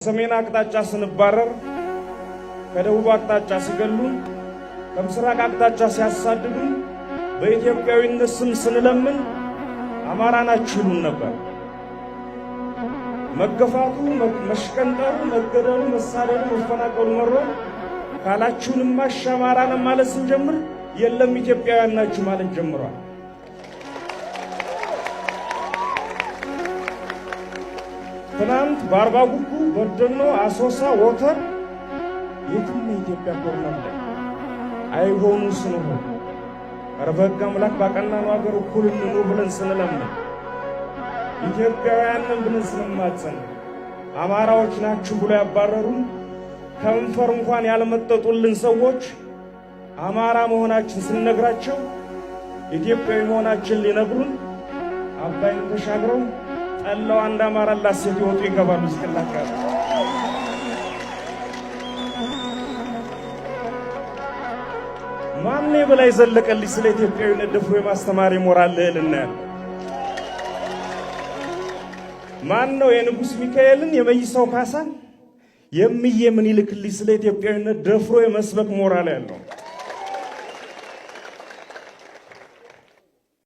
ከሰሜን አቅጣጫ ስንባረር፣ ከደቡብ አቅጣጫ ሲገሉን፣ ከምስራቅ አቅጣጫ ሲያሳድዱን፣ በኢትዮጵያዊነት ስም ስንለምን አማራ ናችሁ ይሉን ነበር። መገፋቱ፣ መሽቀንጠሩ፣ መገደሉ፣ መሳደዱ፣ መፈናቀሉ መሮ ካላችሁንማ እሺ አማራ ነን ማለት ስንጀምር የለም ኢትዮጵያውያን ናችሁ ማለት ጀምሯል። ትናንት በአርባ ጉጉ፣ በደኖ፣ አሶሳ፣ ወተር የትም የኢትዮጵያ corner ላይ አይሆኑ ስንሆን ኧረ በሕግ አምላክ ባቀናነው ሀገር እኩል እንኑር ብለን ስንለምን፣ ኢትዮጵያውያንን ብለን ስንማጸን፣ አማራዎች ናችሁ ብሎ ያባረሩን፣ ከንፈር እንኳን ያልመጠጡልን ሰዎች አማራ መሆናችን ስንነግራቸው ኢትዮጵያዊ መሆናችን ሊነግሩን አባይን ተሻግረው ጠላው አንድ አማራ ላሴት ይወጡ ይገባሉ እስክላካ። ማን የበላይ ዘለቀልኝ ስለ ኢትዮጵያዊነት ደፍሮ የማስተማር የሞራል ልዕልና ያለው? ማን ነው የንጉሥ ሚካኤልን፣ የመይሳው ካሳን፣ የምዬ ምኒልክልኝ ስለ ኢትዮጵያዊነት ደፍሮ የመስበክ ሞራል ያለው?